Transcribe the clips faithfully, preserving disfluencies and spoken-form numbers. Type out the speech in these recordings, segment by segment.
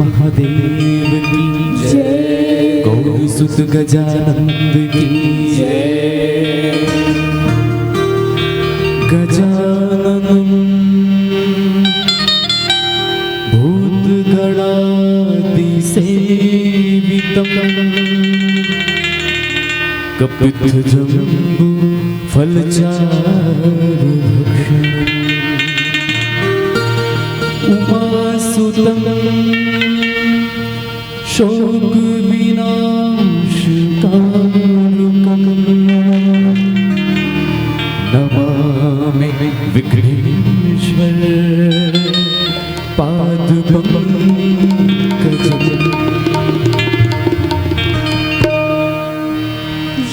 महादेव की जय। गौरी सुत गजानंद की जय। गजानन भूतगणादिसेवितम्। कपित्थजम्बूफलचारुभक्षणम्। उमासुतं शोकविनाशकारकम्। नमामि विघ्नेश्वर पादपङ्कजम्।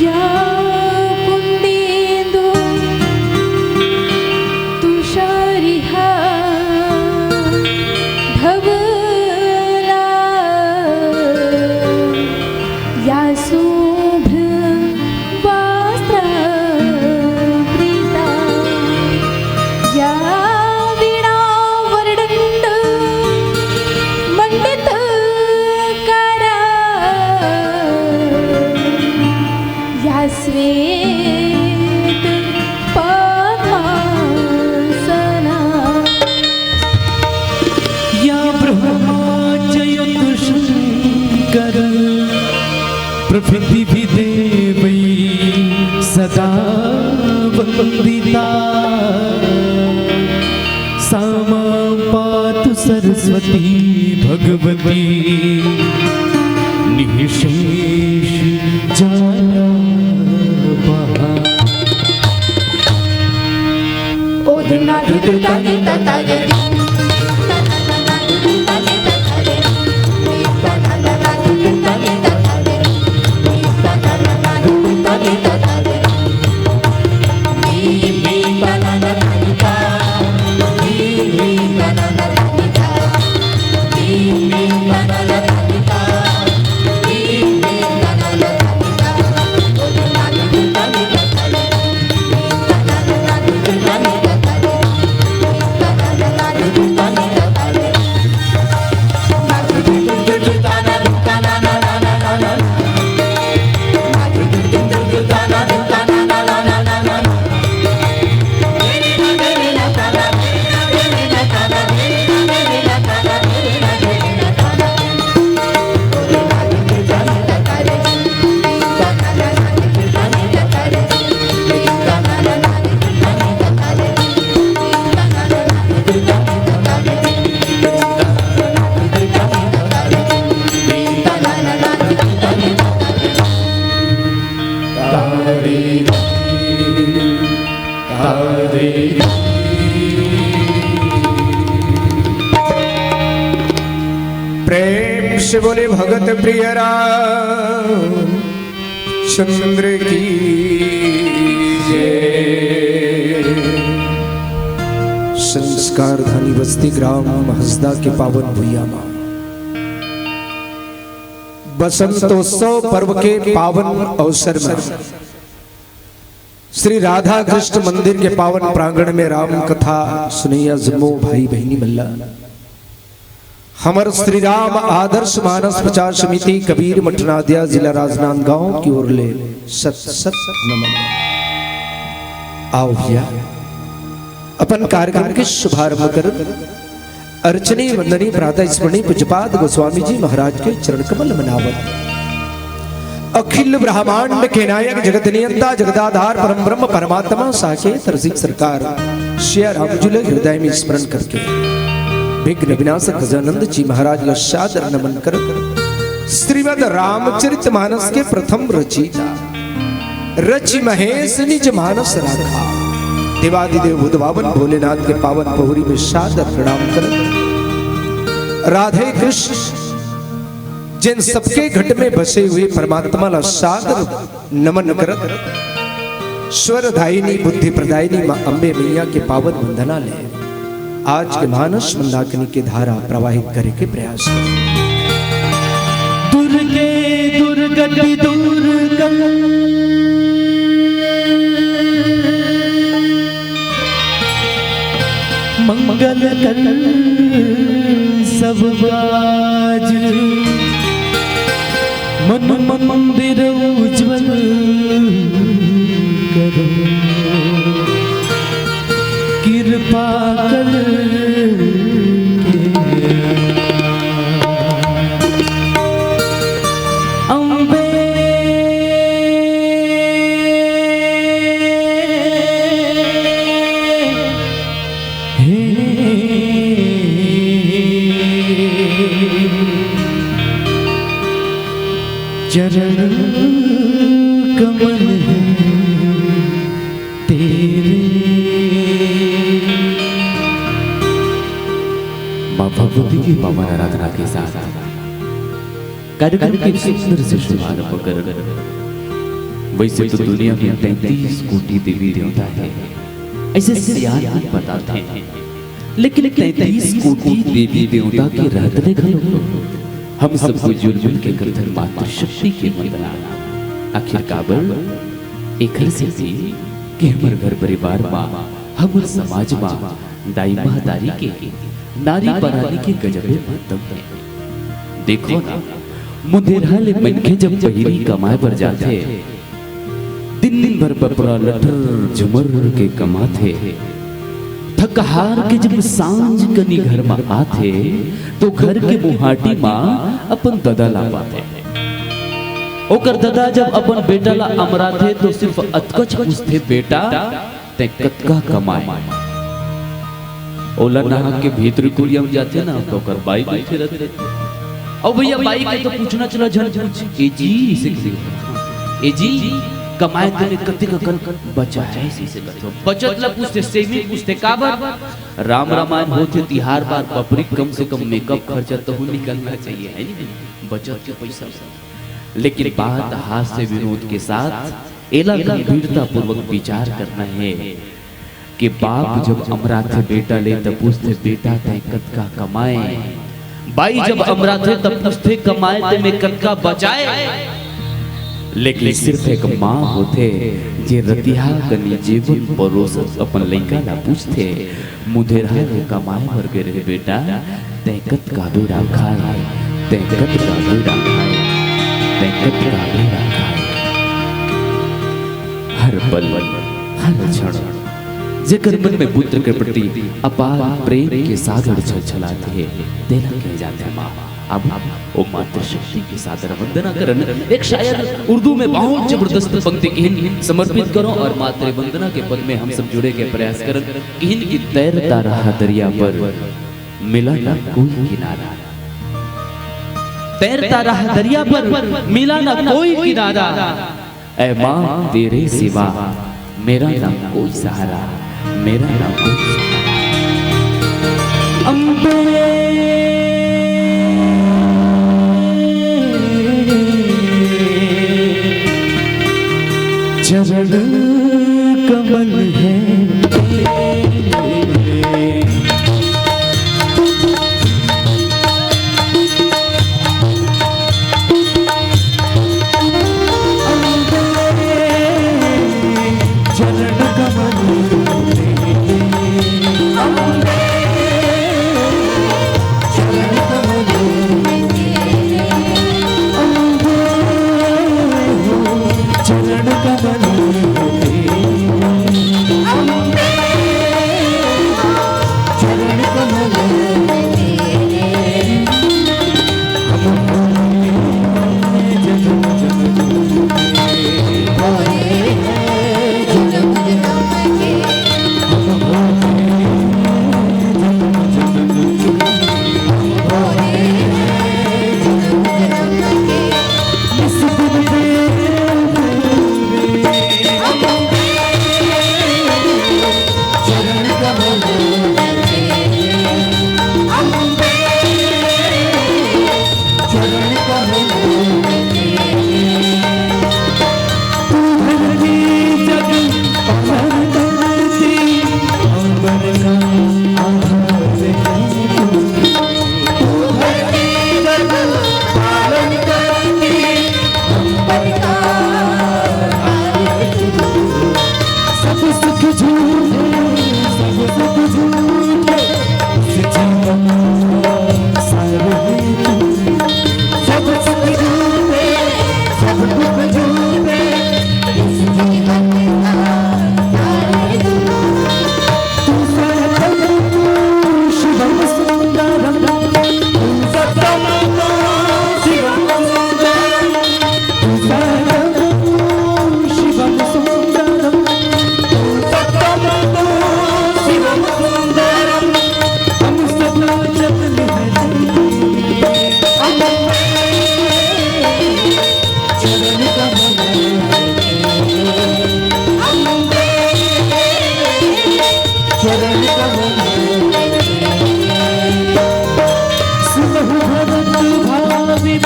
या कुन्देन्दु तुषारिहा धवला, या शुभ्र वस्त्रप्रीता, या वीणावरदण्ड मण्डितकरा, या श्वेत पद्मासना। या ब्रह्मा च यः शंकर प्रभृतिभिर्देवैः सदा वन्दिता। सा मां पातु सरस्वती भगवती निःशेष जाया। प्रेम से बोले भगत प्रिय राम चंद्र की जय। संस्कार धनी बस्ती ग्राम हसदा के पावन भुइया मा बसंतोत्सव पर्व के पावन अवसर में श्री राधा कृष्ण मंदिर के पावन प्रांगण में राम कथा सुनैया जम्मो भाई बहिनी मन ला हमर श्री राम आदर्श मानस प्रचार समिति कबीर मठ नादिया, जिला राजनांदगांव की ओर ले सत सत नमन। आओ भैया, अपन कार्यक्रम के शुभारंभ कर अर्चनी वंदनी प्रातः स्मरणी पूज्यपाद गोस्वामी जी महाराज के चरण कमल मनावत अखिल ब्रह्मांड के नायक जगत नियंता जगदाधार परम ब्रह्म परमात्मा साकेत रसिक सरकार सिया राम जी ल हृदय में स्मरण करके विघ्न विनाशक गजानंद जी महाराज ल सादर नमन कर श्रीमद रामचरित मानस के प्रथम रचयिता रचि महेश निज मानस राखा। देवादिदेव बुध बाबन भोलेनाथ के पावन पहुरी में सादर प्रणाम करत राधे कृष्ण जिन सबके घट में बसे हुए परमात्मा ला सादर नमन करत स्वर दायिनी बुद्धि प्रदायिनी माँ अम्बे मैया के पावन वंदना ले आज के मानस मंदाकिनी के धारा प्रवाहित करे के प्रयास करें। दुर्गे दुर्गति दूर कर मंगल कर सबका मंदिर उज्जवल करो, कृपा कर अम्बे। हे चरण कमल है तेरे। माँ भगवती की पावन आराधना के साथ कार्यक्रम के सुंदर से शुभारंभ करन। वैसे तो दुनिया में तैंतीस कोटि देवी देवता है, ऐसे सियान मन बताथे, लेकिन तैंतीस कोटि देवी देवता के रहत ले घलो हम सब कोई जुलमिल के करथन मातृशक्ति के वंदना। आखिर काबर? एखर सेती कि हमर घर परिवार मा, हमर समाज मा दाई महतारी के, नारी परानी के गजबे महत्व हे। देखो ना, मुंदेरहा ले मनखे जब बहिरी कमाए बर जाथे, दिन भर बपरा लटर झुमर के कमाथे, थकहार के जब सांझ कनी घर म आथे, तो घर के मुहाटी म अपन ददा ला पाथे। ओकर ददा जब अपन बेटा ला अमराथे, तो सिर्फ अतकच पूछथे, "बेटा, तैं कतका कमाए?" ओला नहा के भीतरी कुरिया म जाथे ना, तो ओकर बाई बइठे रथे। अउ भैया, बाई के तो पूछना चला झन पूछ, "ए जी," इसे कहिथे, "ए जी, कमाए तने कतेक अकन बचाए?" इसे कहिथे। बचत ला पूछथे, saving पूछथे, काबर? राम रामायण होथे, तिहार बार बपरी, कम से कम makeup खर्चा तो निकलना चाहिए, है नी? बचत के पैसा। लेकिन बात हास्य विनोद के साथ एला गंभीरता पूर्वक विचार करना हे कि बाप जब अमराथे बेटा ले, त पूछथे, "बेटा, तैं कतका कमाए?" बाई जब अमराथे, तब पूछथे, "कमाए ते में कतका बचाए?" लेकिन सिर्फ एक माँ होथे, जे रतिहा कनी जेवन परोसत अपन लइका ला पूछथे, "मुंदेरहा ले कमाए बर गे रहे बेटा, तैं कतका बेरा खाए, तैं कतका बेरा खाए, तैं कतका बेरा खाए?" हर पल, हर क्षण, जेकर मन में पुत्र के प्रति अपार प्रेम के सागर छलछलात हे, तेला कहे जाथे माँ। अब ओ मातृशक्ति के सादर वंदना करन। एक शायर उर्दू में बहुत जबरदस्त पंक्ति किहिन, "समर्पित करो और मातृ वंदना के पद में हम सब जुड़े के प्रयास करन।" किहिन कि तैरता रहा दरिया पर, मिला ना कोई किनारा। तैरता रहा दरिया पर, मिला ना कोई किनारा। ऐ माँ, तेरे सिवा मेरा ना कोई सहारा, मेरा ना कोई सहारा। अम्बे, चरण कमल है तेरे।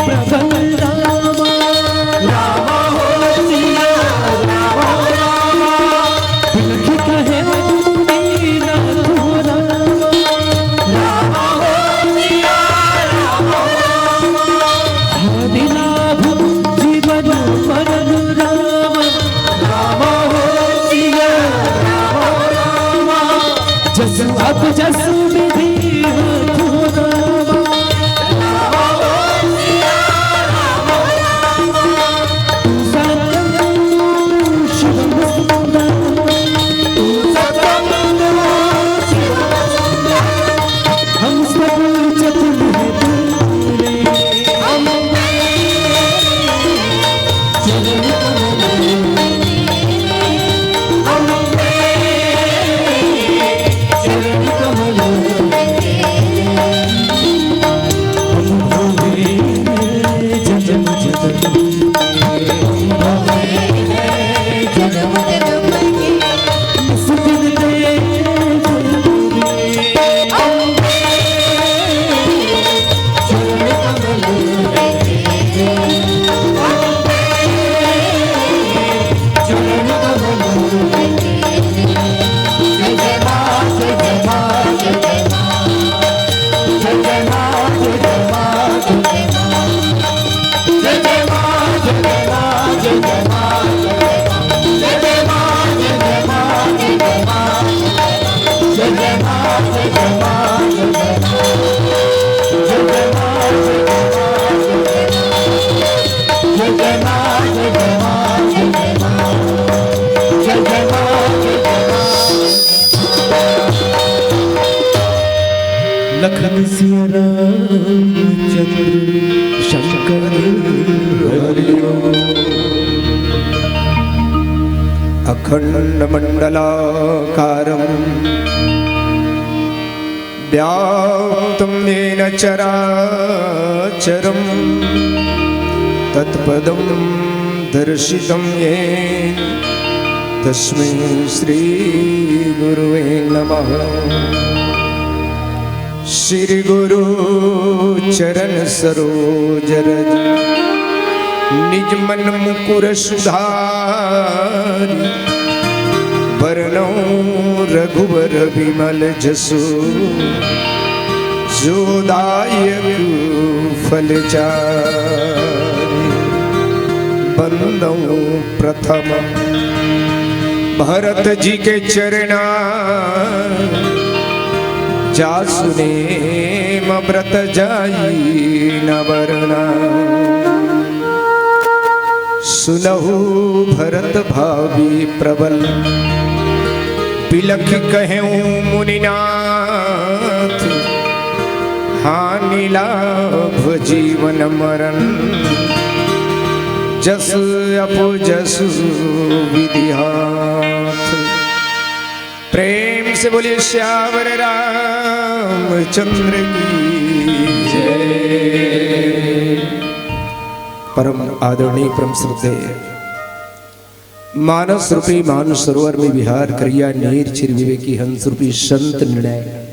प्रबल रामा, रामा हो सिया रामा, रामा। बिलखि कहे दीनानाथ रामा, रामा हो सिया रामा, रामा। हानि लाभ जीवन मरण रामा, रामा हो सिया रामा, रामा। जसु अब जसु विधि हाथों रामा। हम सब चतुर हैं तेरे। लखन सिया रामचंद्र शंकर हरि ओम। अखंड मंडलाकारं व्याप्तं येन चराचरं तत्पदं दर्शितं येन तस्मै श्री गुरुवे नमः। श्री गुरु चरण सरोज रज निज मन मुकुर सुधारि। बरनउँ रघुबर बिमल जसु जो दायक फल चारि। बंदउँ प्रथम भरत जी के चरना, जासु नेम ब्रत जाई न बरना। सुनहु भरत भावी प्रबल, बिलखि कहेउ मुनिनाथ। हानि लाभ जीवन मरण, जस अप जस विधि हाथ। प्रेम से बोलिए सियावर रामचंद्र की जय। परम आदरणीय, परम श्रद्धेय, मानस रूपी मान सरोवर में विहार करिया नीर चिर विवेकी हंस रूपी संत निर्णय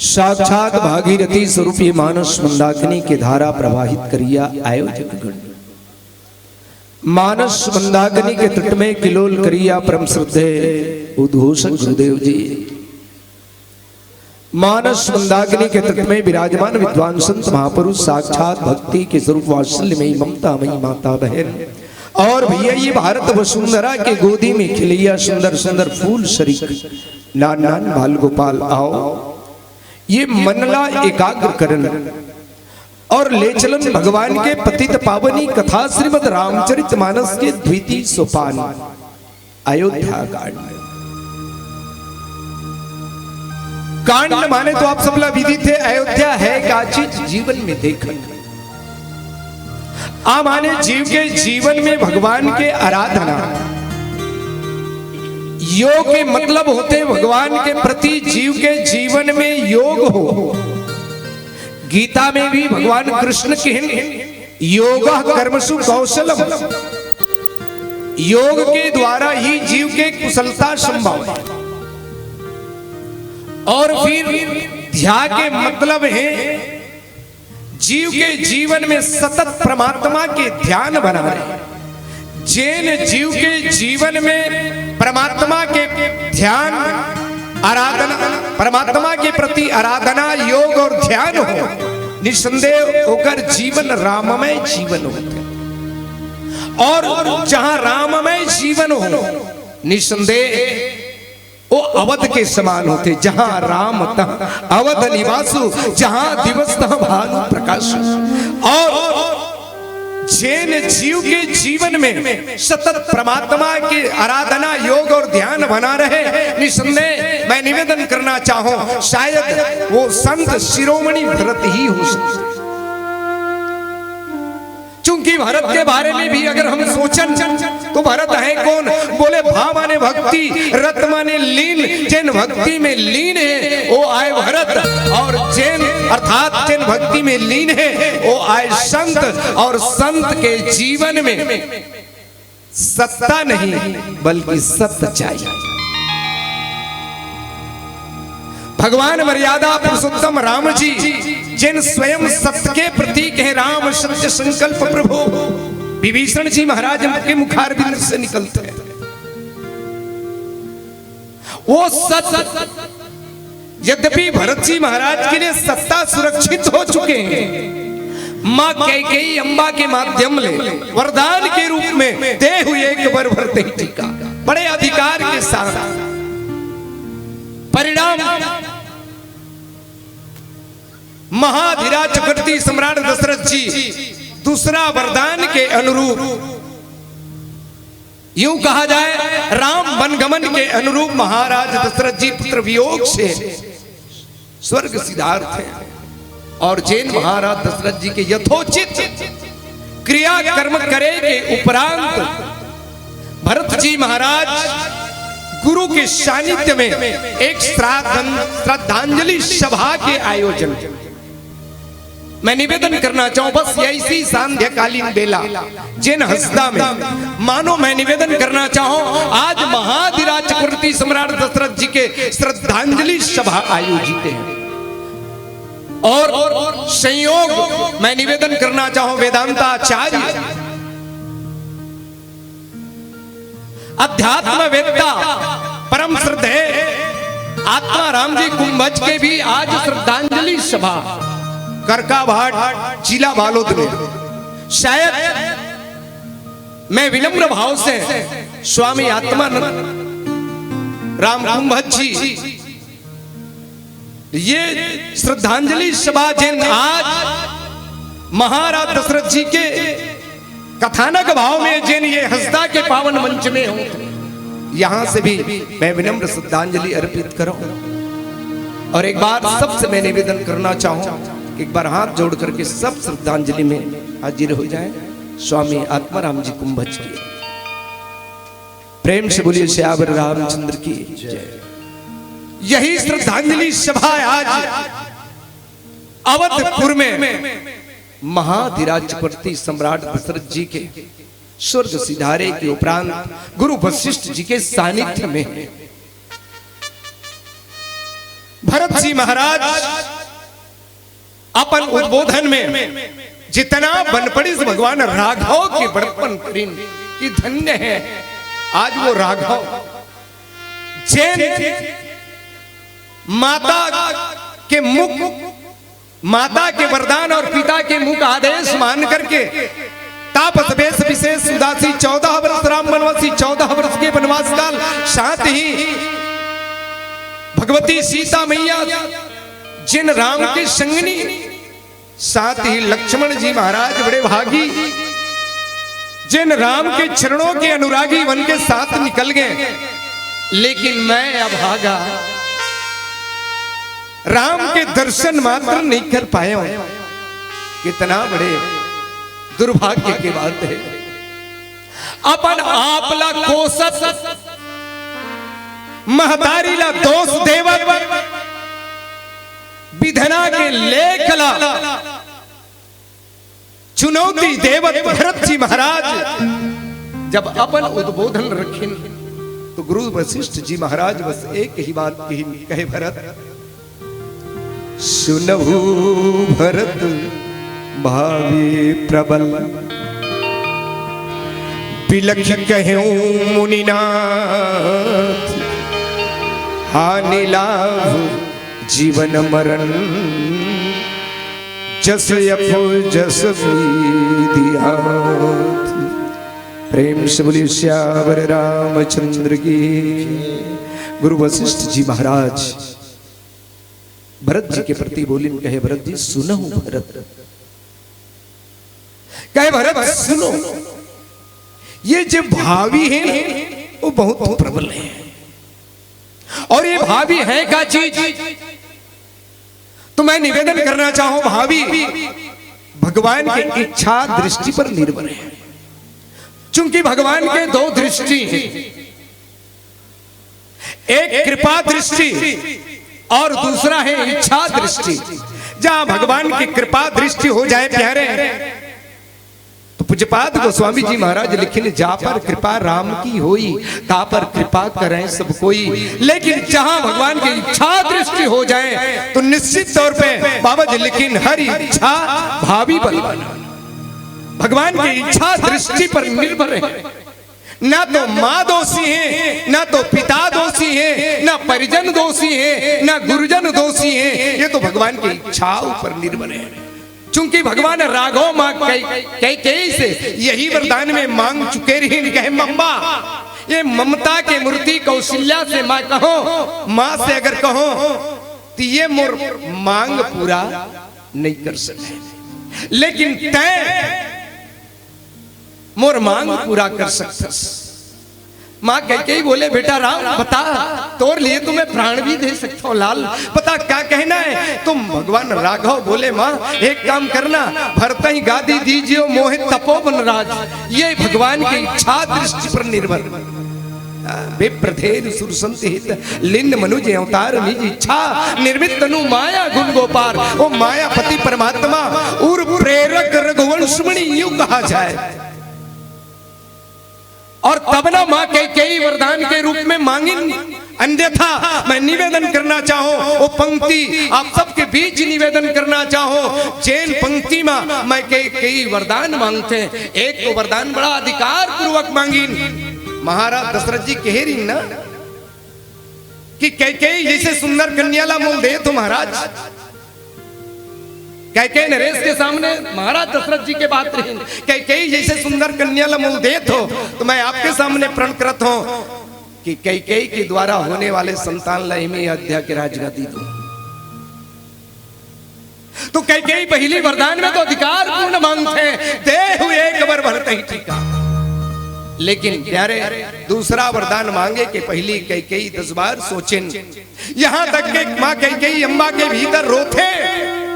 साक्षात भागीरथी स्वरूप ये मानस मंदाकिनी के धारा प्रवाहित करिया आयोजक गण, मानस मंदाकिनी के तट में किलोल करिया परम श्रद्धेय उद्घोषक गुरुदेव जी, मानस मंदाकिनी के तट में विराजमान विद्वान संत महापुरुष साक्षात भक्ति के स्वरूप वात्सल्य में ममता मई माता बहन और भैया ये भारत वसुंधरा के गोदी में खिलैया सुंदर सुंदर फूल सरीख नान नान बाल गोपाल आओ, ये मन ला एकाग्र करन और ले चलन भगवान के पतित पावनी कथा श्रीमद रामचरित मानस के द्वितीय सोपान अयोध्या कांड। कांड माने तो आप सबला विदित हे, अयोध्या हे का चीज जीवन में देखन। आ माने जीव के जीवन में भगवान के आराधना। योग के मतलब होथे भगवान के प्रति जीव के जीवन में योग हो। गीता में भी भगवान कृष्ण किहिन, योगः कर्मसु कौशलम। योग के द्वारा ही जीव के कुशलता संभव हे। और फिर ध्या के मतलब हे, जीव के जीवन में सतत परमात्मा के ध्यान बना रहे। जेन जीव के जीवन में परमात्मा के ध्यान, आराधना, परमात्मा के प्रति आराधना, योग और ध्यान हो, निसंदेह ओकर जीवन राममय जीवन होथे। और जहां राममय जीवन हो, निसंदेह वो अवध के समान होथे, जहां राम तहां अवध निवासु, जहां दिवस तहां भानु प्रकाशु। और जेन जीव के जीवन में सतत परमात्मा के आराधना, योग और ध्यान बना रहे, निसंदेह मैं निवेदन करना चाहूं, शायद वो संत शिरोमणि भरत ही हो सकते। चूंकि भरत के बारे में भी अगर हम सोचन, तो भरत है कौन? बोले, भा माने भक्ति, रत माने लीन। जेन भक्ति में लीन है, वो आय भरत। और जेन, अर्थात जेन भक्ति में लीन है, वो आय संत। और संत के जीवन में सत्ता नहीं, बल्कि सत चाहिए। भगवान मर्यादा पुरुषोत्तम राम जी, जेन स्वयं सत के प्रतीक हैं, राम सत्य संकल्प प्रभु, विभीषण जी महाराज के मुखारविंद से निकलते हैं। वो सत, यद्यपि भरत जी महाराज के लिए सत्ता सुरक्षित हो चुके हैं, मां कैकेयी अम्बा के माध्यम ले वरदान के रूप में दे हुए एक बर भर दे टीका, बड़े अधिकार के साथ। परिणाम, महाधिराज चक्रवर्ती सम्राट दशरथ जी दूसरा वरदान के अनुरूप, यूं कहा जाए, राम वनगमन के अनुरूप महाराज दशरथ जी पुत्र वियोग से स्वर्ग सिधारथे। और जेन महाराज दशरथ जी के यथोचित क्रियाकर्म करे के उपरांत भरत जी महाराज गुरु के सानिध्य में एक श्राद्ध-, श्रद्धांजलि सभा के आयोजन। मैं निवेदन करना चाहूं, बस ऐसी सांध्यकालीन बेला, जेन हंसदा में, मानो मैं निवेदन करना चाहूं, आज महाधिराज चक्रवर्ती सम्राट दशरथ जी के श्रद्धांजलि सभा आयोजित है। और संयोग मैं निवेदन करना चाहूं, वेदांताचार्य, अध्यात्मवेत्ता, परम श्रद्धेय आत्मा राम जी कुंभज के भी आज श्रद्धांजलि सभा, करकाभाट, जिला बालोद में। शायद मैं विनम्र भाव से स्वामी आत्मा राम कुंभज जी, ये श्रद्धांजलि सभा जेन आज महाराज दशरथ जी के कथानक भाव में जेन ये हंसदा के पावन मंच में हो, यहां से भी मैं विनम्र श्रद्धांजलि अर्पित करूं। और एक बार सबसे मैं निवेदन करना चाहूं, एक बार हाथ जोड़ करके सब श्रद्धांजलि में हाजिर हो जाएं। स्वामी आत्माराम जी कुंभज की प्रेम से बोलिए, सियावर रामचंद्र की जय। यही श्रद्धांजलि सभा आज अवधपुर में महाधिराज चक्रवर्ती सम्राट दशरथ जी के स्वर्ग सिधारे के उपरांत गुरु वशिष्ठ जी के सानिध्य में भरत जी महाराज अपन उद्बोधन में जितना बन पड़िस भगवान राघव के बड़पन करिन कि धन्य है आज वो राघव, जेन माता के मुख, माता के वरदान और पिता के मुख आदेश मान करके तापस वेश विशेष उदासी चौदह वर्ष राम वनवासी, चौदह वर्ष के वनवास काल, साथ ही भगवती सीता मैया जिन राम के संगनी, साथ ही लक्ष्मण जी महाराज बड़े भागी, जिन राम के चरणों के अनुरागी बन के साथ निकल गए, लेकिन मैं अभागा राम के दर्शन मात्र नहीं कर पाया हूं। कितना बड़े दुर्भाग्य की बात है। अपन आप ला कोसत, महतारी ला दोष देवत, विधना के लेख ला चुनौती देवत भरत जी महाराज जब अपन उद्बोधन रखिन, तो गुरु वशिष्ठ जी महाराज बस एक ही बात कही, कहे, भरत, सुनहु भरत, भावी प्रबल। बिलखि कहेउ मुनिनाथ, हानि लाभ जीवन मरण, जस यपु जस वीधि हाथ। प्रेम से बोलिए सियावर रामचंद्र की। गुरु वशिष्ठ जी महाराज भरत जी के प्रति बोलिन, कहे, "भरत जी, सुनहु भरत।" कहे, "भरत, सुनो, ये जो भावी है, वो बहुत प्रबल है। और ये भावी है का चीज?" तो मैं निवेदन करना चाहूं, भावी भगवान की इच्छा दृष्टि पर निर्भर है, क्योंकि भगवान के दो दृष्टि हैं, एक कृपा दृष्टि और दूसरा है इच्छा दृष्टि। जहां भगवान की कृपा दृष्टि हो जाए प्यारे, तो पूज्यपाद गोस्वामी जी महाराज लिखिन, "जा पर कृपा राम की होई, ता पर कृपा करें सब कोई।" लेकिन जहां भगवान की इच्छा दृष्टि हो जाए, तो निश्चित तौर पे बाबा जी लिखिन, "हर इच्छा भावी बल बना।" भगवान की इच्छा दृष्टि पर निर्भर है। ना तो माँ दोषी है, ना तो पिता दोषी है, ना परिजन दोषी है, ना गुरुजन दोषी है। ये तो भगवान की इच्छा ऊपर निर्भर है। चूंकि भगवान राघव माँ कै-, कैकेयी से यही वरदान में मांग चुके रहिन, कहे, "मम्मा, ये ममता के मूर्ति कौशल्या से मैं कहूं, माँ से अगर कहूं, तो ये मोर मांग पूरा नहीं कर सके, लेकिन तय मोर मांग पूरा कर सकथस।" माँ कैकेयी बोले, "बेटा राम, बता, तोर लिए तो मैं प्राण भी दे सकता हूँ लाल, बता क्या कहना है?" तो भगवान राघव बोले, "माँ, एक काम करना, भरतहि गादी दीजियो मोहि तपोवन राज।" ये भगवान की इच्छा दृष्टि पर निर्भर। विप्रधेनु सुरसंत हित, लिन्न मनुज अवतार निज इच्छा, निर्मित तनु माया गुण गोपार। वो मायापति परमात्मा उर प्रेरक रघुवंश मणि यूं कहा जाए। और तब ना माँ कैकेयी वरदान के रूप में मांगिन, अन्यथा मैं निवेदन करना चाहूं, वो पंक्ति आप सबके बीच निवेदन करना चाहूं, जेन पंक्ति माँ मैं कैकेयी वरदान मांगथे। एक तो वरदान बड़ा अधिकार पूर्वक मांगिन, महाराज दशरथ जी कहे रहिन ना कि कैकेयी जैसे सुंदर कन्या ला मोल देत हो महाराज, कैकेयी नरेश के सामने महाराज दशरथ जी के बात रहिन, "कैकेयी जैसे सुंदर कन्या ला मोल देत हो, तो मैं आपके सामने प्रण करत हूं कि कैकेयी के द्वारा होने वाले संतान ला एमे अयोध्या के राजगादी दो।" तो कैकेयी पहली वरदान में तो अधिकार पूर्ण मांगथे, "देहु एक बर भरतहि टीका।" लेकिन प्यारे, दूसरा वरदान मांगे के पहली कैकेयी दस बार सोचिन। यहां तक के मां कैकेयी अम्बा के भीतर रोथे,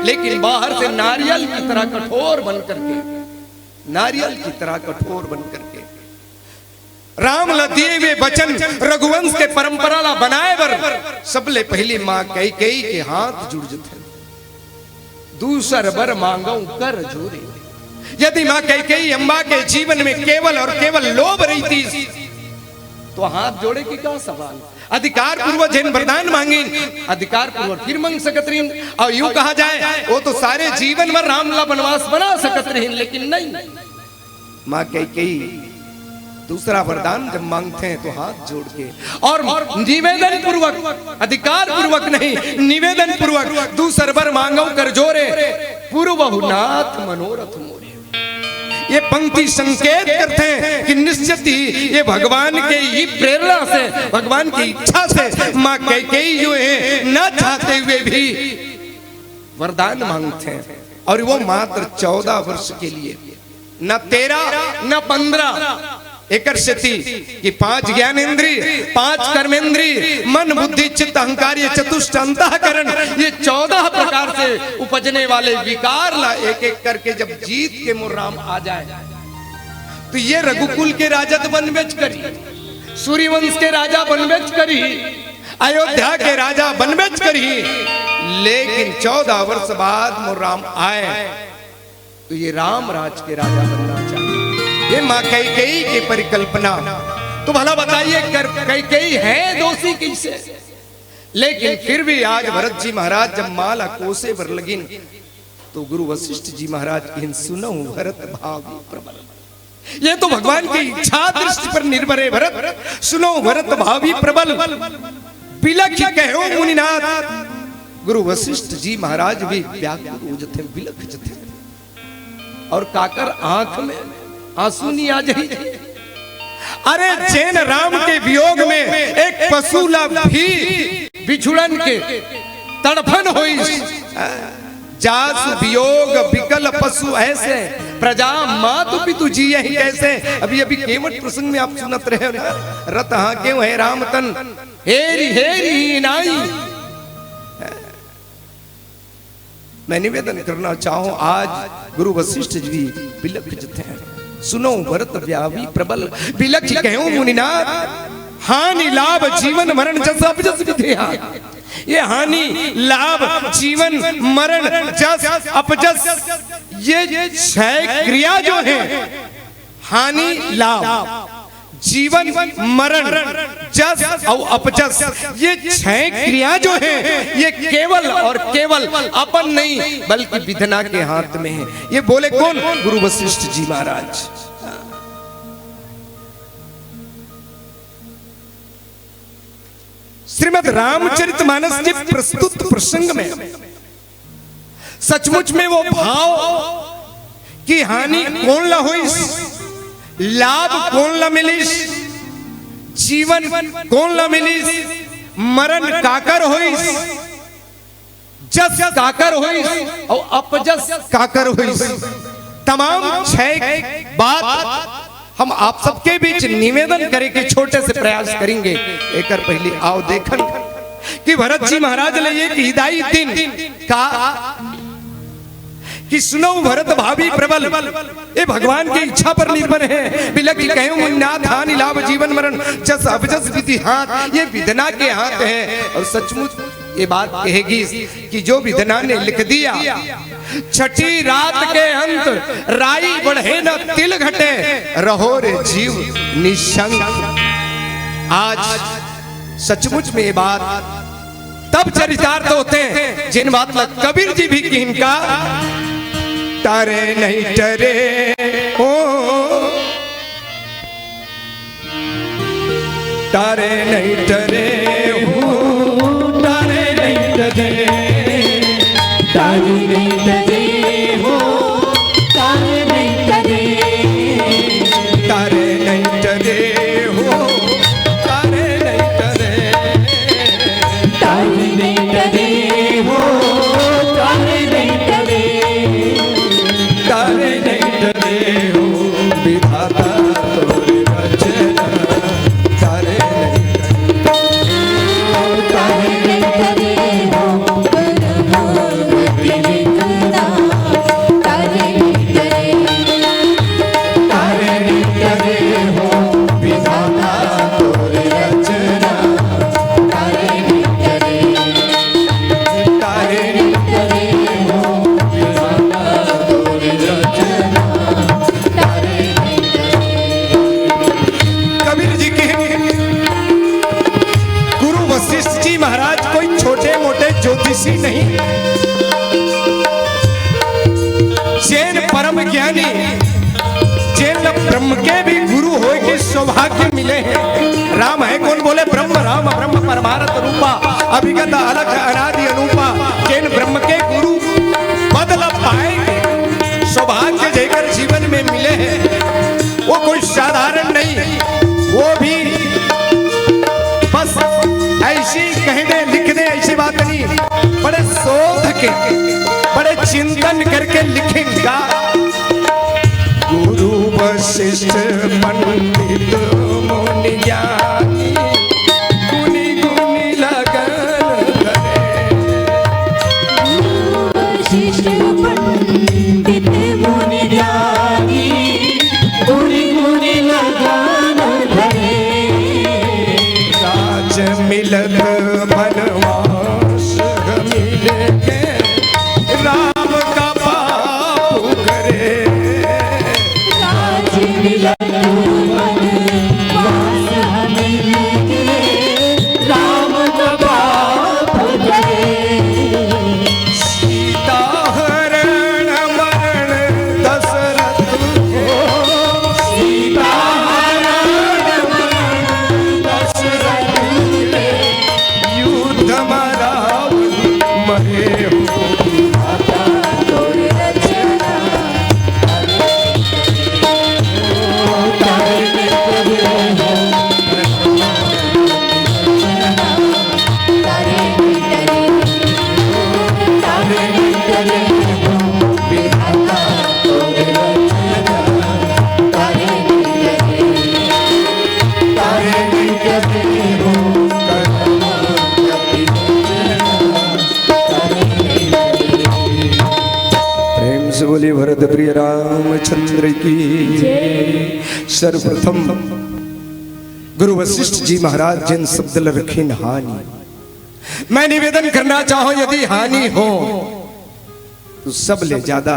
लेकिन बाहर से नारियल की तरह कठोर बन करके, नारियल की तरह कठोर बन करके राम ला दिए हुए वचन, रघुवंश के परंपरा ला बनाए बर सबले पहली मां कैकेयी के हाथ जुड़ जथे। दूसर बर मांगो कर जोरे। यदि मां कैकेयी अम्बा के जीवन में केवल और केवल लोभ रहितिस, तो हाथ जोड़े के का सवाल? अधिकार पूर्वक जेन वरदान मांगिन, अधिकार पूर्वक फिर मांग सकत रहिन। और यूं कहा जाए, वो तो सारे जीवन भर राम ला वनवास बना सकत रहिन, लेकिन नहीं। मां कैकेयी दूसरा वरदान जब मांगथे तो हाथ जोड़ के और निवेदन पूर्वक, अधिकार पूर्वक नहीं, निवेदन पूर्वक, "दूसर बर मांगो कर जोरे, पुरवहु नाथ मनोरथ मोरे।" ये पंक्ति संकेत करथे कि निश्चित ही ये भगवान के ही प्रेरणा से, भगवान की इच्छा से मां कैकेयी जो है, न चाहते हुए भी वरदान मांगथे, और वो मात्र चौदह वर्ष के लिए, न तेरह, न पन्द्रह। एकर सेती कि पांच ज्ञानेंद्री, पांच कर्मेंद्री, मन, बुद्धि, चित्त, अहंकार, ये चतुष्ट अंतःकरण, ये चौदह प्रकार से उपजने वाले विकार ला एक एक करके जब जीत के मोर राम आ जाए, तो ये रघुकुल के राजा तो बनबेच करी, सूर्यवंश के राजा बनबेच करी, अयोध्या के राजा बनबेच करी, लेकिन चौदह वर्ष बाद मोर राम आए, तो ये राम राज के राजा बनना चाहिए। ये माँ कैकेयी की परिकल्पना। तो भला बताइए, कर-, कैकेयी है दोषी कैसे? लेकिन फिर भी आज भरत जी महाराज जब माँ ला कोसे बर लगिन, तो गुरु वशिष्ठ जी महाराज कहिन, "सुनहु भरत भावि प्रबल।" ये तो भगवान की इच्छा दृष्टि पर निर्भर है भरत। "सुनहु भरत भावि प्रबल, बिलखि कहेउ मुनिनाथ।" गुरु वशिष्ठ जी महाराज भी व्याकुल हो जथे, बिलख जथे। और काकर आंख में आंसू नहीं आ जाही। अरे, जेन राम के वियोग में एक पशु ला भी बिछुड़न के तड़फन होइस। "जासु वियोग बिकल पशु ऐसे, प्रजा मातु पितु जियहि कैसे।" अभी, अभी केवट प्रसंग में आप सुनत रहे हो ना, "रथ हाँकेउ है राम तन, हेरि हेरि ही नाई।" मैं निवेदन करना चाहूं, आज गुरु वशिष्ठ जी बिलख जथे हैं, "सुनहु भरत भावि प्रबल, बिलखि कहेउ मुनिनाथ, हानि लाभ जीवन मरण जस अपजस विधि हाथ।" ये हानि, लाभ, जीवन, मरण, जस, अपजस, ये छह क्रिया जो है, हानि, लाभ, जीवन, मरण, जस और अपजस, ये छह क्रिया जो है, ये केवल और केवल अपन नहीं, बल्कि विधना के हाथ में है। ये बोले कौन? गुरु वशिष्ठ जी महाराज। श्रीमद् रामचरितमानस के प्रस्तुत प्रसंग में सचमुच में वो भाव कि हानि कोन ला होइस, लाभ कोन ला मिलिस, जीवन कोन ला मिलिस, मरण काकर होइस, जस काकर होइस और अपजस काकर होइस, तमाम छह बात हम आप सबके बीच निवेदन करे के छोटे से प्रयास करेंगे। एकर पहले आओ देखन कि भरत जी महाराज ले एक हिदाई दिन का कि "सुनहु भरत भावि प्रबल", ये भगवान की इच्छा पर निर्भर है। बिलखि कहेउ मुनिनाथ, हानि लाभ जीवन मरण जस अपजस विधि हाथ, ये विधना के हाथ है। और सचमुच ये बात कहेगी कि जो विधना ने लिख दिया, "छठी रात के अंत राई बढ़े न तिल घटे, रहो रे जीव निशंक।" आज सचमुच में ये बात तब चरितार्थ होथे, जेन बात ला कबीर जी भी किहिन का, "तारे नहीं टरे हो, तारे नहीं टरे हो, तारे नहीं टरे, तारे नहीं टरे हो, तारे नहीं टरे, तारे नहीं टरे हो, तारे नहीं टरे, तारे नहीं टरे हो, तारे नहीं टरे, तारे नहीं टरे हो, विधाता तोर रचना, तारे नहीं टरे हो, तारे नहीं टरे हो, तारे नहीं टरे, तारे नहीं टरे हो, विधाता तोर रचना, तारे नहीं टरे, तारे नहीं टरे हो, विधाता तोर रचना, तारे नहीं टरे। कबीर जी के गुरु वशिष्ठ जी महाराज कोई छोटे मोटे ज्योतिषी नहीं, जेन परम ज्ञानी, जेन ब्रह्म के भी गुरु होय के सौभाग्य मिले हैं। राम है कौन बोले? ब्रह्म राम ब्रह्म परमारथ रूपा, अभिगत अलख अनादि अनूपा। जेन ब्रह्म के गुरु पद ला पाए के सौभाग्य जेकर जीवन में मिले हैं, वो कोई साधारण नहीं, वो भी बस ऐसी कह दे, लिख दे, ऐसी बात नहीं। बड़े शोध के, बड़े चिंतन करके लिखेंगा। गुरु वशिष्ठ पंडित मुनि ज्ञानी, गुनि गुनि लगन धरे। वशिष्ठ पंडित मुनि ज्ञानी, गुनि गुनि लगन धरे। राज मिलत बनवास मिल के, राम का पाप करे। राज मिलत बनवास बोले भरत प्रिय रामचंद्र की। सर्वप्रथम गुरु वशिष्ठ जी महाराज जिन शब्द ल रखिन हानि, मैं निवेदन करना चाहूं, यदि हानि हो तो सब ले ज्यादा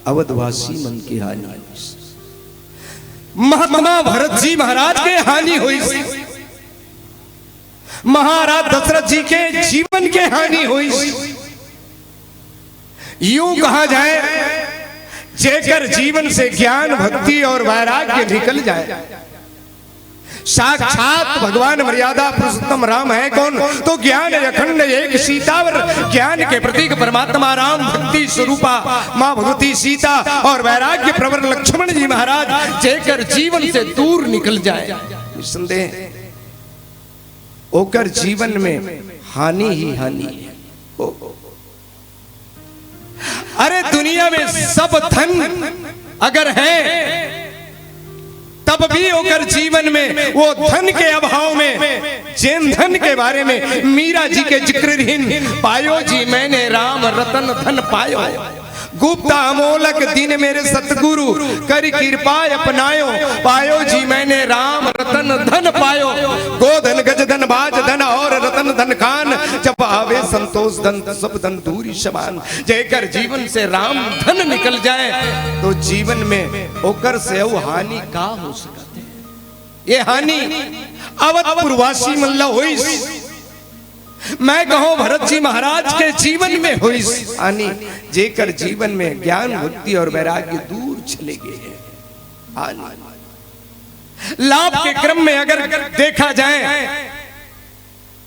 अवधवासी मन की हानि हो। महात्मा भरत जी महाराज के हानि हुई, महाराज दशरथ जी के जीवन के हानि हुई। यूं कहा जाए, जेकर जीवन से ज्ञान, भक्ति और वैराग्य निकल जाए, साक्षात भगवान मर्यादा पुरुषोत्तम राम है कौन? तो ज्ञान अखंड एक सीतावर, ज्ञान के प्रतीक परमात्मा राम, भक्ति स्वरूपा माँ भगवती सीता और वैराग्य प्रवर लक्ष्मण जी महाराज जेकर जीवन से दूर निकल जाए, निसंदेह ओकर जीवन में हानि ही हानि है। ओ, अरे, दुनिया में सब धन अगर है, तब भी ओकर जीवन में वो धन के अभाव में, जेन धन के बारे में मीरा जी के जिक्र रहिन, "पायो जी मैंने राम रतन धन पायो, गुप्त अमोलक दीन मेरे सतगुरु, करि किरपा अपनायो, पायो जी मैंने राम रतन धन पायो, गोधन गजधन बाजधन और रतन धन खान, जब आवे संतोष धन सब धन दूरि समान।" जेकर जीवन से राम धन निकल जाए, तो जीवन में ओकर से अउ हानि का हो सकत हे? ये हानि अवधपुरवासी मन ला होइस। मैं कहूं, भरत जी महाराज के जीवन में होइस हानि, जेकर जीवन में ज्ञान, भक्ति और वैराग्य दूर चले गए हैं। हानि। लाभ के क्रम में अगर देखा जाए,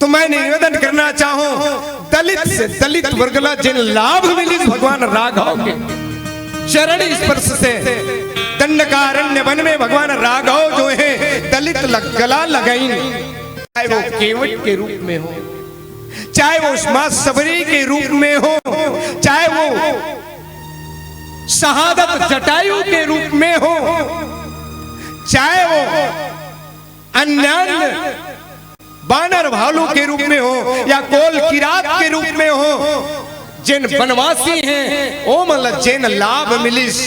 तो मैं निवेदन करना चाहूं, दलित से दलित वर्ग ला जिन लाभ मिलिस भगवान राघव के चरण स्पर्श से, दंडकारण्य वन में भगवान राघव जो है दलित ल-, गला लगाइन, चाहे वो केवट के रूप में हो, चाहे वो मां सबरी के रूप में हो, चाहे वो शहादत जटायु के रूप में हो, चाहे वो अन्यान्य बानर भालू के रूप में हो या कोल किरात के रूप में हो, जेन बनवासी हैं, ओमन ला जेन लाभ मिलिस,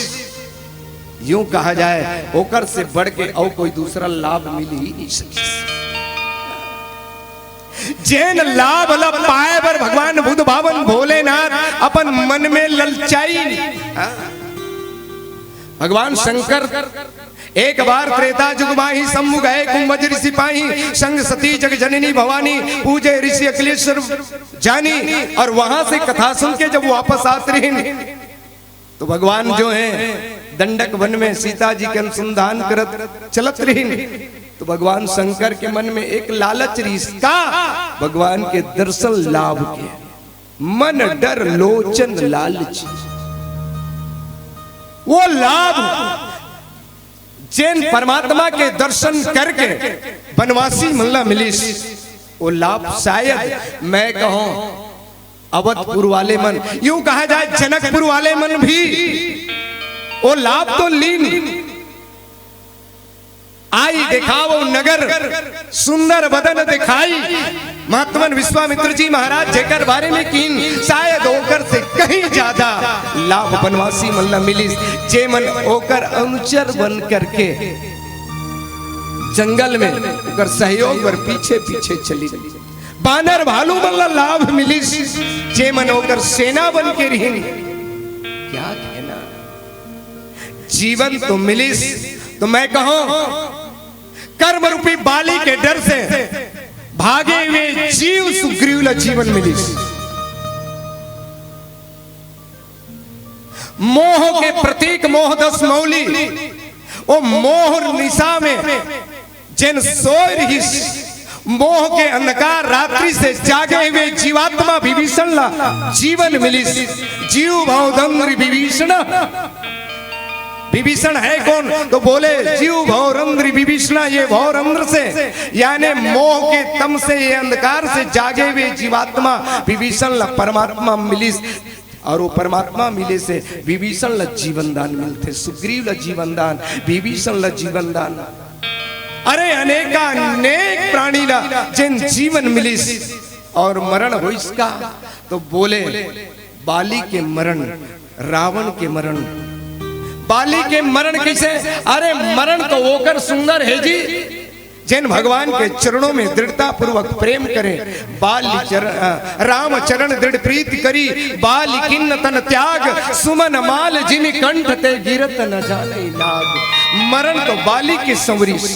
यूं कहा जाए, ओकर से बढ़ के अउ कोई दूसरा लाभ मिल ही नहीं सकिस। जेन लाभ ला पाए बर भगवान बुद्ध भगवान भोलेनाथ अपन मन में ललचाइन, हाँ? भगवान शंकर एक बार त्रेता जुग माही, सम्मुख है कुंभज ऋषि पाही, संग सती जग जननी भवानी, पूजे ऋषि अखिलेश्वर जानी। और वहां से कथा सुन के जब वापस आत रहिन, तो भगवान जो है दंडक वन में सीता जी के अनुसंधान करत चलत रहिन, तो भगवान शंकर के मन में एक लालच रहिस का, भगवान के दर्शन लाभ के, मन डर लोचन लालची। वो लाभ जेन परमात्मा के दर्शन करके बनवासी मन ला मिलिस, वो लाभ शायद मैं कहूं अवधपुर वाले मन, यूं कहा जाए जनकपुर वाले मन भी वो लाभ तो लीन। आई देखावो नगर सुंदर बदन दिखाई, महात्मन विश्वामित्र जी महाराज जेकर बारे में किहिन, शायद ओकर से कहीं ज्यादा लाभ बनवासी मन ला मिलिस, जे मन ओकर अनुचर बन करके जंगल में ओकर सहयोग बर पीछे पीछे चली। बानर भालू मन ला लाभ मिलिस, जे मन ओकर सेना बन के रहिन। क्या कहना, जीवन तो मिलिस, तो मैं कहूं, कर्म रूपी बाली के डर से भागे हुए जीव सुग्रीव ला जीवन मिलिस। मोह के प्रतीक मोहदस मौली, वो मोह निशा में जेन सोय रहिस, मोह के अंधकार रात्रि से जागे हुए जीवात्मा विभीषण ला जीवन मिलिस। जीव भव रंध्र विभीषण। विभीषण है कौन? तो बोले, जीव भव रंध्र विभीषण, ये भव रंध्र से, यानी मोह के तम से, ये अंधकार से जागे हुए जीवात्मा विभीषण ला परमात्मा मिलिस। और वो परमात्मा मिले से विभीषण ला जीवन दान मिलथे, सुग्रीव ला जीवन दान, विभीषण ला जीवन दान। अरे, अनेका अनेक प्राणी ला जेन जीवन मिलिस और मरण होइस का, तो बोले, बाली के मरण, रावण के मरण। बाली के मरण कइसे? अरे, मरण तो ओकर सुंदर हे जी, जेन भगवान के चरणों में दृढ़ता पूर्वक प्रेम करे। बाली चर-, अ, राम चरण दृढ़ प्रीत करी, बाली किन्न तन त्याग, सुमन माल जिमि कंठ ते गिरत न जाने लाग। मरण तो बाली के संवरिस,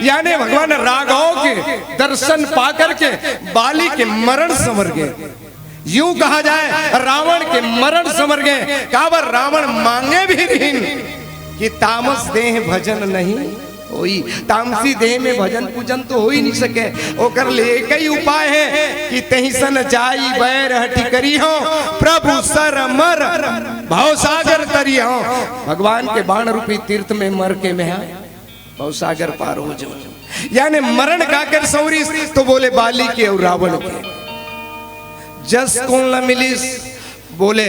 यानी भगवान राघव के दर्शन पा करके बाली के मरण संवर गे। यूं कहा जाए, रावण के मरण संवर गे। काबर रावण मांगे भी रहिन कि तामस देह भजन नहीं होई, तामसी देह में भजन पूजन तो हो ही नहीं सके। ओकर ले एक ही उपाय है कि तहिसन जाई बैर हटि करिहौं, प्रभु सर मर भवसागर तरिहौं। भगवान के बाण रूपी तीर्थ में मर के मैं भवसागर पार हो जाऊं। यानी मरण काकर संवरिस तो बोले बाली के अउ रावण के। जस कोन ला मिलिस? बोले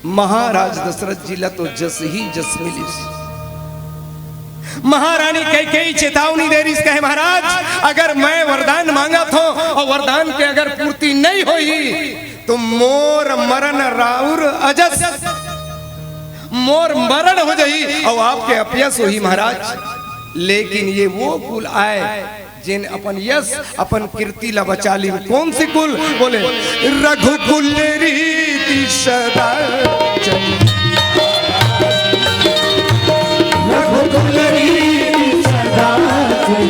महाराज दशरथ जी ला तो जस ही जस मिलिस। महारानी कैकेयी चेतावनी दे रिस, कहे महाराज, अगर मैं वरदान मांगत हौं अउ वरदान के अगर पूर्ति नहीं होई तो मोर मरण राउर अजस, मोर मरण हो जाई अउ आपके अपयस होही महाराज। लेकिन ये वो कुल आय जेन अपन यस, अपन कीर्ति ला बचा ली। कौन सी कुल? बोले रघुकुल रीति सदा चली। रघुकुल रीति सदा चली।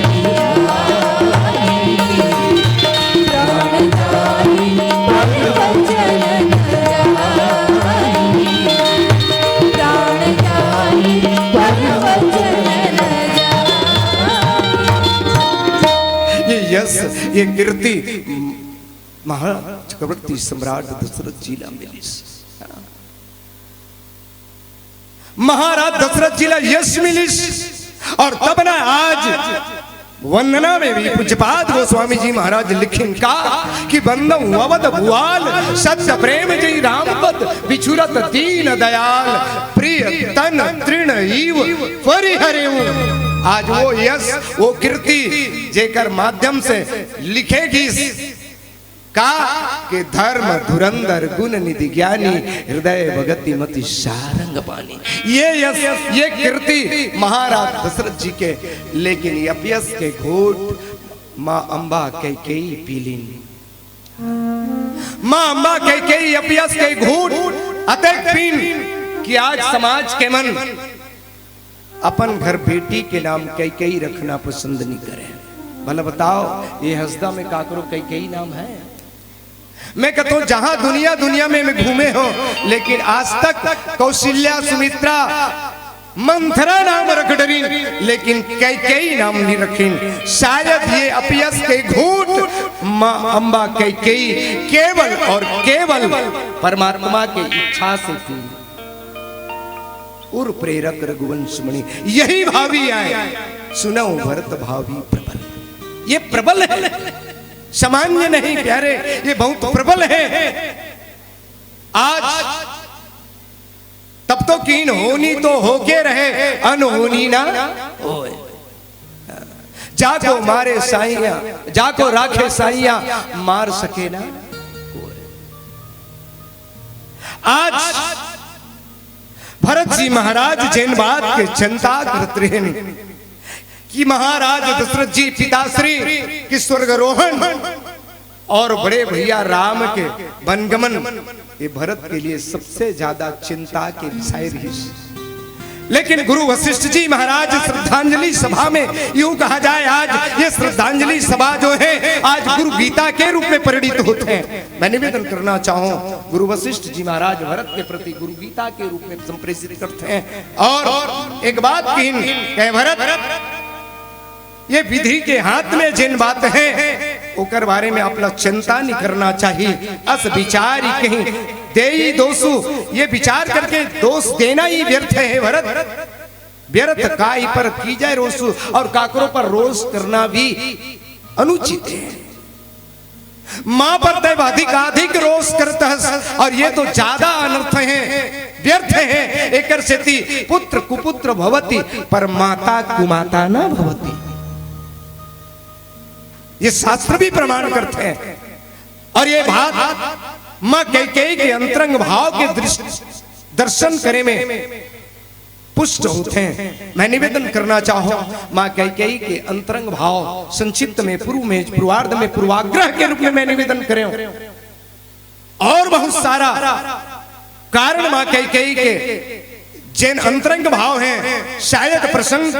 प्राण जाई, परवचन न जाई। प्राण जाई, परवचन न जाई। ये यश, ये कीर्ति महाराज चक्रवर्ती सम्राट दशरथ जी ला मिलिस। महाराज दशरथ जी ला यश मिलिस। और तब ना आज वंदना में भी पूज्यपाद गोस्वामी जी महाराज लिखिन का कि बंदौ अवध भुआल, सत्य प्रेम जई राम पद, बिछुरत दीन दयाल, प्रिय तन तृण इव परिहरेऊ। आज वो यश, वो कीर्ति जेकर माध्यम से लिखे गिस का के धर्म धुरंधर गुण निधि ज्ञानी, हृदय भगति मति सारंग पानी। ये यश, ये कीर्ति महाराज दशरथ जी के, लेकिन अपयश के घूंट माँ अम्बा कैकेयी पी लिन। माँ अम्बा कैकेयी अपयश के घूंट अतेक पीन कि आज समाज के मन अपन घर बेटी के नाम कैकेयी रखना पसंद नहीं करे। भला बताओ, ये हसदा में काकरो कैकेयी नाम है? मैं कहता हूं, जहां दुनिया, दुनिया में मैं घूमे हूं, लेकिन आज तक कौशल्या, सुमित्रा, मंथरा नाम रख डरिन, लेकिन कैकेयी नाम नहीं रखिन। शायद ये अपयश के घूंट माँ अम्बा कैकेयी केवल और केवल परमात्मा के इच्छा से पी। उर प्रेरक रघुवंश मणि, यही भावी आए, सुनौ भरत भावी प्रबल। ये प्रबल है, सामान्य नहीं प्यारे, ये बहुत प्रबल है। आज तब तो कीन होनी तो होके रहे, अनहोनी ना होए। जाको मारे साइया, जाको राखे साइया, मार सके ना। आज भरत जी महाराज जेन बात के चिंता करत रहेन कि महाराज दशरथ जी पिताश्री की स्वर्गरोहण और बड़े भैया राम के वनगमन, ये भरत के लिए सबसे ज्यादा चिंता के विषय रहिस। लेकिन गुरु वशिष्ठ जी महाराज श्रद्धांजलि सभा में, यूं कहा जाए, आज ये श्रद्धांजलि सभा जो है, आज गुरु गीता के रूप में परिणित होत हे। मैं निवेदन करना चाहूं, गुरु वशिष्ठ जी महाराज भरत के प्रति गुरु गीता के रूप में संप्रेषित करत हे। और एक बात कहिन, कहे भरत, ये विधि के हाथ में जेन बात हे, ओकर बारे में आप ला चिंता नहीं करना चाहिए। अस विचार ही कहीं देई दोषु, ये विचार करके दोष देना ही व्यर्थ है भरत। व्यर्थ काई पर कीजै रोषु, और काकरो पर रोष करना भी अनुचित है। मां पर तै अधिकाधिक रोष करत हस, और ये तो ज्यादा अनर्थ है, व्यर्थ है। एकर सेती पुत्र कुपुत्र भवति, पर माता कुमाता न भवति। ये शास्त्र भी प्रमाण करत हे। और ये बात माँ कैकेयी के अंतरंग भाव के दृष्ट दर्शन करे में पुष्ट होथे। मैं निवेदन करना चाहूं, माँ कैकेयी के अंतरंग भाव संक्षिप्त में, पूर्व में, पूर्वार्ध में पूर्वाग्रह के रूप में मैं निवेदन करेंव। और बहुत सारा कारण माँ कैकेयी के जेन अंतरंग भाव हे, शायद प्रसंग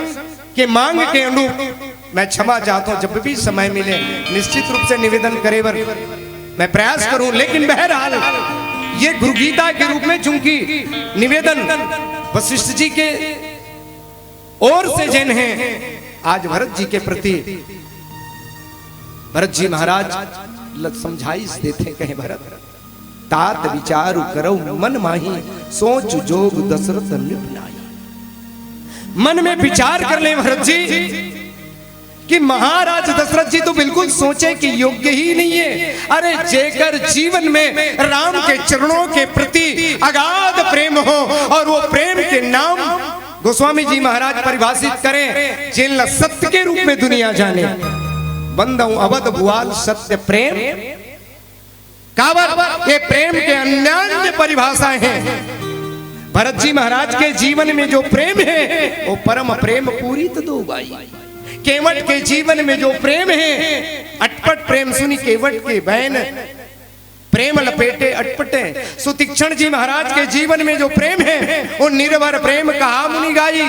के मांग के अनुरूप मैं क्षमा चाहत हंव। जब भी समय मिले, निश्चित रूप से निवेदन करे बर मैं प्रयास करूं, लेकिन बहरहाल ये गुरु गीता के रूप में चूंकि निवेदन वशिष्ठ जी के ओर से जेन हे, आज भरत जी के प्रति भरत जी महाराज ल-, समझाइस देथे, कहे, "भरत, तात विचार करउ मन माही, सोच जोग दशरथ नृप नाही।" मन में विचार कर ले भरत जी कि महाराज दशरथ जी तो बिल्कुल सोचे के योग्य ही नहीं है। अरे, जेकर जीवन में राम के चरणों के प्रति अगाध प्रेम हो और वो प्रेम के नाम गोस्वामी जी महाराज परिभाषित करें, जेन ला सत्य के रूप में दुनिया जाने। बंदउ अवध भुआल सत्य प्रेम। काबर? ये प्रेम के अन्यान्य परिभाषाएं हैं। भरत जी महाराज के जीवन में जो प्रेम है, वो परम प्रेम पूरित दो बाई। केवट के जीवन में जो प्रेम है, अटपट प्रेम सुनि केवट के बैन प्रेम लपेटे अटपटे। सुतीक्षण जी महाराज के जीवन में जो प्रेम है, वो निर्भर प्रेम कहा मुनि गाई।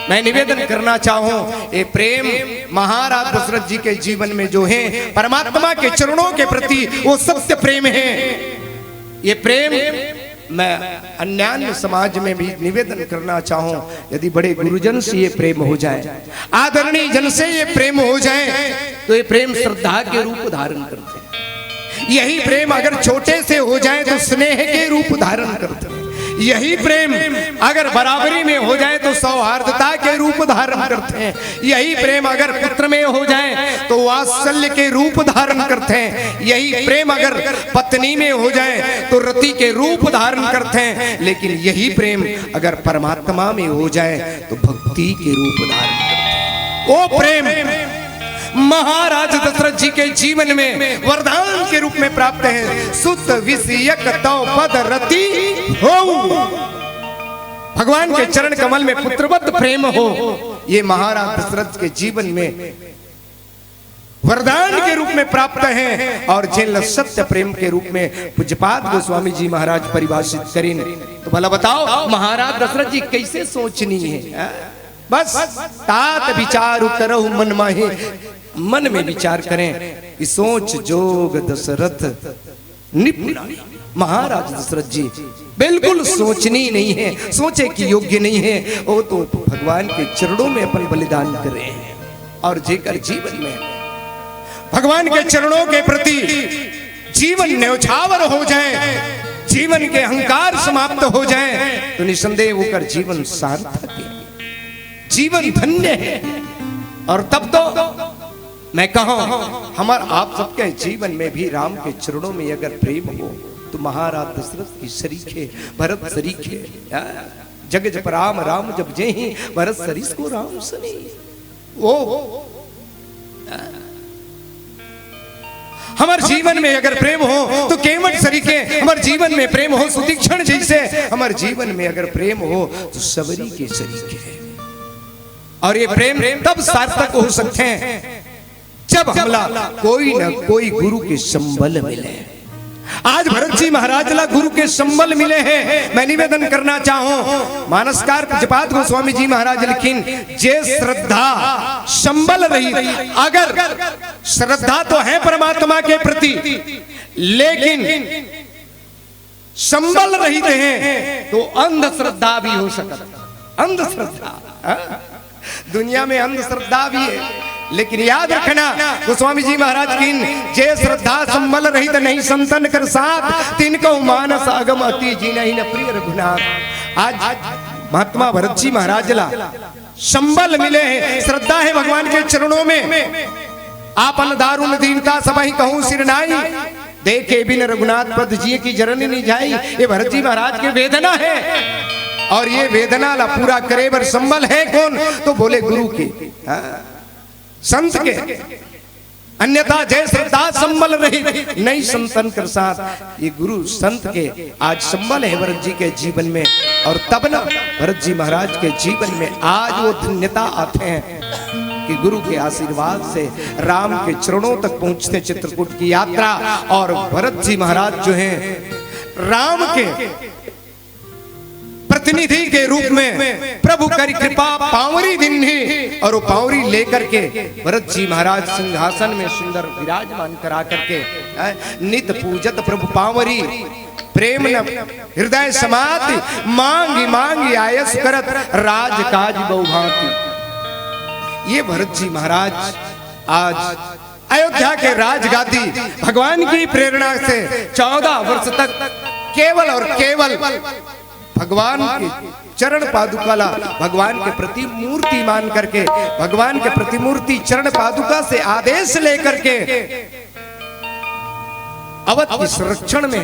मैं निवेदन करना चाहूं, ये प्रेम महाराज दशरथ जी के जीवन में जो है, परमात्मा के चरणों के प्रति वो सत्य प्रेम है। ये प्रेम मैं अन्यान्य समाज में भी निवेदन करना चाहूं, यदि बड़े गुरुजन से ये प्रेम हो जाए, आदरणीय जन से ये प्रेम हो जाए, तो ये प्रेम श्रद्धा के रूप धारण करते हैं। यही प्रेम अगर छोटे से हो जाए तो स्नेह के रूप धारण करते हैं। यही प्रेम अगर बराबरी में हो जाए तो सौहार्दता के रूप धारण करते हैं। यही प्रेम अगर पुत्र में हो जाए तो वात्सल्य के रूप धारण करते हैं। यही प्रेम अगर पत्नी में हो जाए तो रति के रूप धारण करते हैं। लेकिन यही प्रेम अगर परमात्मा में हो जाए तो भक्ति के रूप धारण करते हैं। वो प्रेम महाराज दशरथ जी के जीवन में वरदान के रूप में प्राप्त है। सुत विषयक तव पद रति हो, भगवान के चरण कमल में पुत्रवत प्रेम हो, ये महाराज दशरथ के जीवन में वरदान के रूप में प्राप्त है। और जेन ल सत्य प्रेम के रूप में पूज्यपाद गोस्वामी जी महाराज परिभाषित करिन, तो भला बताओ महाराज दशरथ जी कैसे सोचनी है, हाँ? बस तात विचार करहु मन माही, मन में विचार करें कि सोच जोग दशरथ नृप नाही। महाराज दशरथ जी बिल्कुल सोचनी नहीं है, सोचे के योग्य नहीं है। वो तो भगवान के चरणों में अपन बलिदान कर रहे हैं। और जेकर जीवन में भगवान के चरणों के प्रति जीवन न्यौछावर हो जाए, जीवन के अहंकार समाप्त हो जाए, तो निसंदेह ओकर जीवन सार्थक है, जीवन धन्य है। और तब तो मैं कहूं, हमर आप सबके जीवन में भी राम के चरणों में अगर प्रेम हो, तो महाराज दशरथ की सरीखे, भरत सरीखे, हाँ? जग जप राम राम जप जेहि, भरत सरिस को राम सनी। वो हमर जीवन में अगर प्रेम हो तो केवट सरीखे, हमर जीवन में प्रेम हो सुतीक्षण जैसे, हमर जीवन में अगर प्रेम हो तो सबरी के सरीखे। और ये प्रेम तब सार्थक हो सकते हैं जब हमला कोई न कोई गुरु के संबल मिले। आज भरत जी महाराज ला गुरु के संबल मिले हैं। मैं निवेदन करना चाहूं, मानसकार पूज्यपाद गोस्वामी जी महाराज लिखिन, जे श्रद्धा संबल रहित, अगर श्रद्धा तो है परमात्मा के प्रति, लेकिन संबल रहित हैं तो अंधश्रद्धा भी हो सकत। अंधश्रद्धा, हाँ? दुनिया में अंधश्रद्धा भी है, लेकिन याद रखना गोस्वामी जी महाराज की, जे श्रद्धा संबल रहित नहीं संतन कर साथ, तिनको मानस अगम अति जिनहि न प्रिय रघुनाथ। आज महात्मा भरत जी महाराज ला संबल मिले हैं, श्रद्धा है भगवान के चरणों में। आपन दारुण दीनता सबहि कहूं सिर नाई, देखे बिन रघुनाथ पद जिय की जरनी नहीं जाई। ये भरत जी महाराज के वेदना है। और ये वेदना ला पूरा करे बर संबल है कौन? तो बोले गुरु के, हाँ, संत के। अन्यथा जय श्रद्धा संबल रही, नहीं संतन कर साथ। ये गुरु संत के आज संबल है भरत जी के जीवन में। और तब ना भरत जी महाराज के जीवन में आज वो धन्यता आते हैं कि गुरु के आशीर्वाद से राम के चरणों तक पहुंचते चित्रकूट की यात्रा। और भरत जी महाराज जो हैं, राम के प्रतिनिधि के रूप में प्रभु करी कृपा पांवरी दिन्ही, और वो पांवरी लेकर के भरत जी महाराज सिंहासन में सुंदर विराजमान करा करके, हैं, नित पूजत प्रभु पांवरी, प्रेम न हृदय समाति, मांगि मांगि आयस करत, राज काज बहुभांति। ये भरत जी महाराज आज अयोध्या के राजगादी भगवान की प्रेरणा से चौदह वर्ष तक केवल और केवल भगवान के चरण पादुका ला भगवान के प्रतिमूर्ति मान करके, भगवान के प्रतिमूर्ति चरण पादुका से आदेश लेकर के अवध के संरक्षण में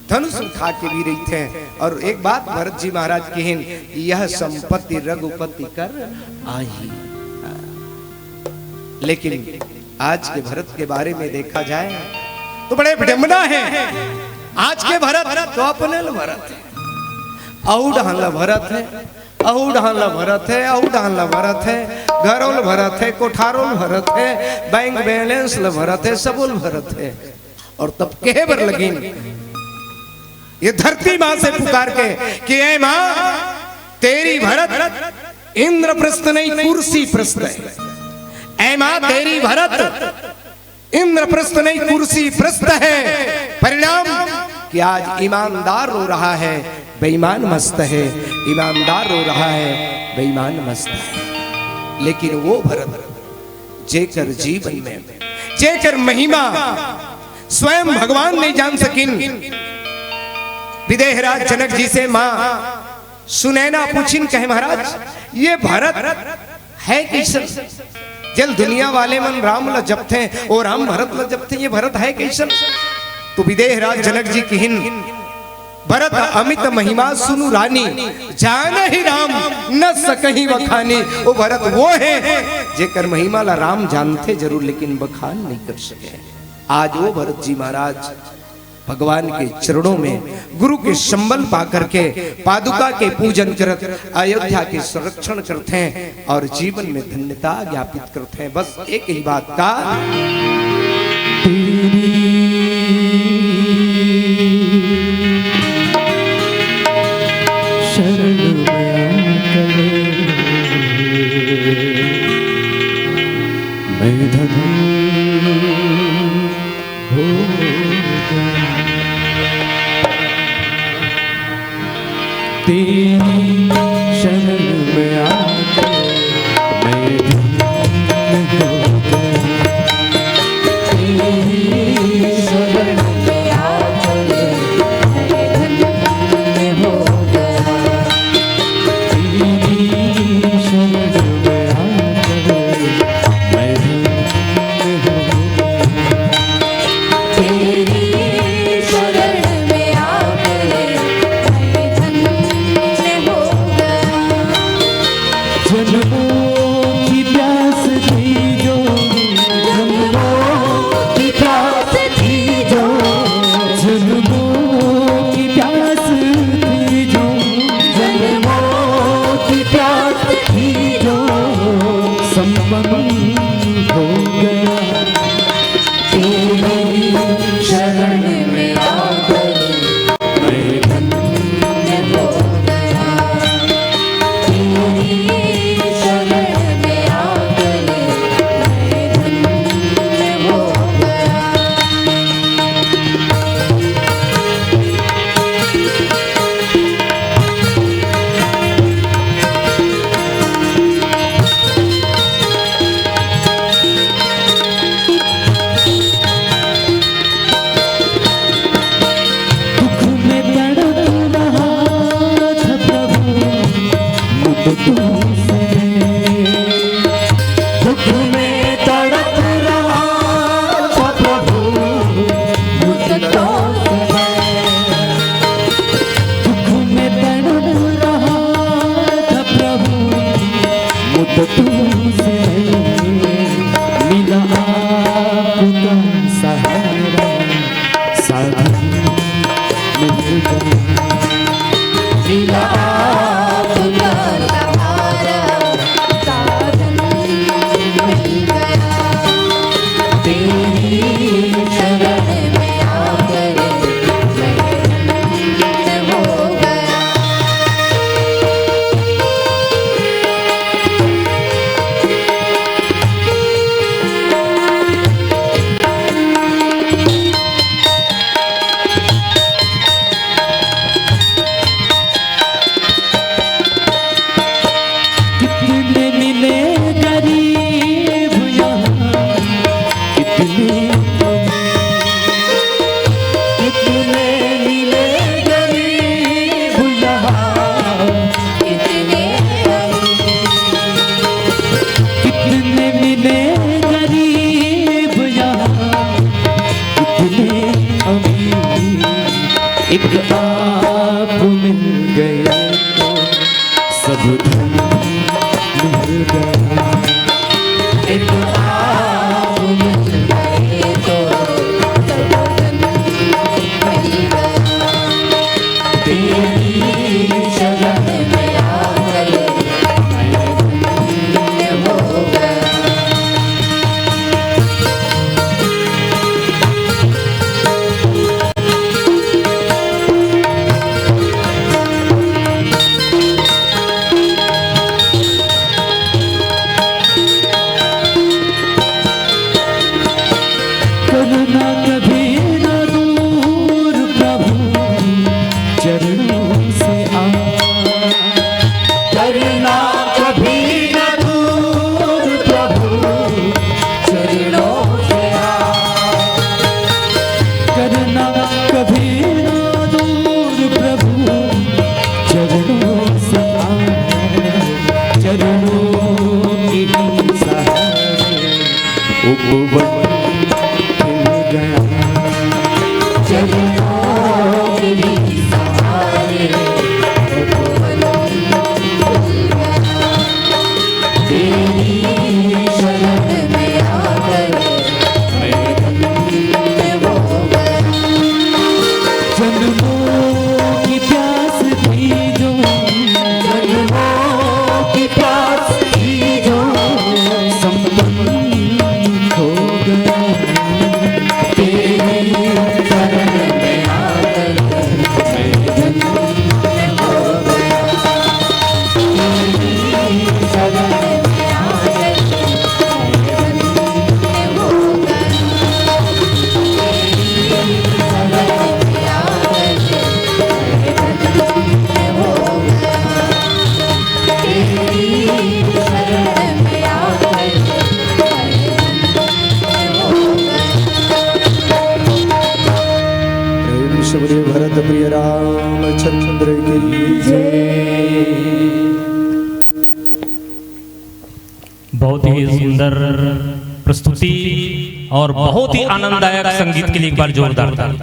धनुष उठा के भी रहिथे। और एक बात भरत जी महाराज किहिन, "यह संपत्ति रघुपति कर आही।" लेकिन आज के भरत के बारे में देखा जाए तो बड़े विडंबना है। आज के भरत तो अपने ल भरत है, अऊ डहन ल भरत है, अऊ डहन ल भरत है, अऊ डहन ल भरत है, घरों ल भरत है, कोठारों ल भरत है, बैंक बैलेंस ल भरत है, सबो ल भरत है। और तब कहे बर लगिन ये धरती माँ से पुकार के कि "ऐ माँ, तेरी भरत इंद्रप्रस्थ नहीं, कुर्सी प्रस्थ है। ऐ माँ, तेरी भरत इंद्रप्रस्थ नहीं, कुर्सी प्रस्थ है।" परिणाम कि आज ईमानदार रो रहा है, बेईमान मस्त है। ईमानदार रो रहा है, बेईमान मस्त है। लेकिन वो भरत जेकर जीवन में, जेकर महिमा स्वयं भगवान नहीं जान सकिन। विदेहराज जनक जी से माँ सुनैना पूछिन, कहे, "महाराज, ये भरत है कइसन? जेल दुनिया वाले मन राम ल जपथे, ओ राम भरत ल जपथे, ये भरत है कइसन?" तो विदेहराज जनक जी किहिन, "भरत अमित महिमा सुनु रानी, जानहि राम न सकहि बखानी।" ओ भरत वो है जेकर महिमा ला राम जानथे जरूर, लेकिन बखान नहीं कर सके। आज वो भरत जी महाराज भगवान के चरणों में गुरु के संबल पा करके, पादुका के पूजन करत, अयोध्या के संरक्षण करत हैं और जीवन में धन्यता ज्ञापित करत हैं। बस एक ही बात का, तेरी शरण में आकर मैं धन्य हो गया। तेरी शरण में आकर मैं धन्य हो गया। तेरी शरण में आकर मैं धन्य हो गया। तेरी शरण में आकर मैं धन्य हो गया। तेरी शरण में आकर मैं धन्य हो गया। जन्मों की प्यास थी जो, जन्मों की प्यास थी जो, जन्मों की प्यास थी जो, जन्मों की प्यास थी जो, संपन्न हो गया। तेरी शरण में आकर मैं धन्य हो गया। तेरी शरण में आकर मैं धन्य हो गया। दुख में तड़प रहा था प्रभु, मुझ तुमसे। दुख में तड़प रहा था प्रभु, मुझ तुमसे। दुख में तड़प रहा था प्रभु, मुझ तुमसे। मिला मिल गए तो सब धन मिल गए। एक आप मिल गए तो सब धन मिल गए। तेरी शरण में आकर मैं धन्य हो गया। करना कभी ना दूर प्रभु चरणों से आ। करना कभी ना दूर प्रभु चरणों से आ। करना कभी ना दूर प्रभु चरणों से आ। चरणों के ही सहारे उपवन खिल गया। चरणों के ही सहारे उपवन खिल गया। तेरी शरण में आकर मैं धन्य हो गया। जन्मों की प्यास थी जो, जन्मों की प्यास थी जो संपन्न हो गया। तेरी शरण में आकर मैं धन्य हो गया। तेरी शरण में आकर मैं धन्य हो गया। तेरी शरण में आकर मैं धन्य हो गया। तेरी शरण में आकर मैं धन्य हो गया। प्रेम से बोलिए भरत प्रिय रामचंद्र की जय। बहुत ही सुंदर प्रस्तुति और बहुत ही आनंददायक संगीत के लिए एक बार जोरदार ताली।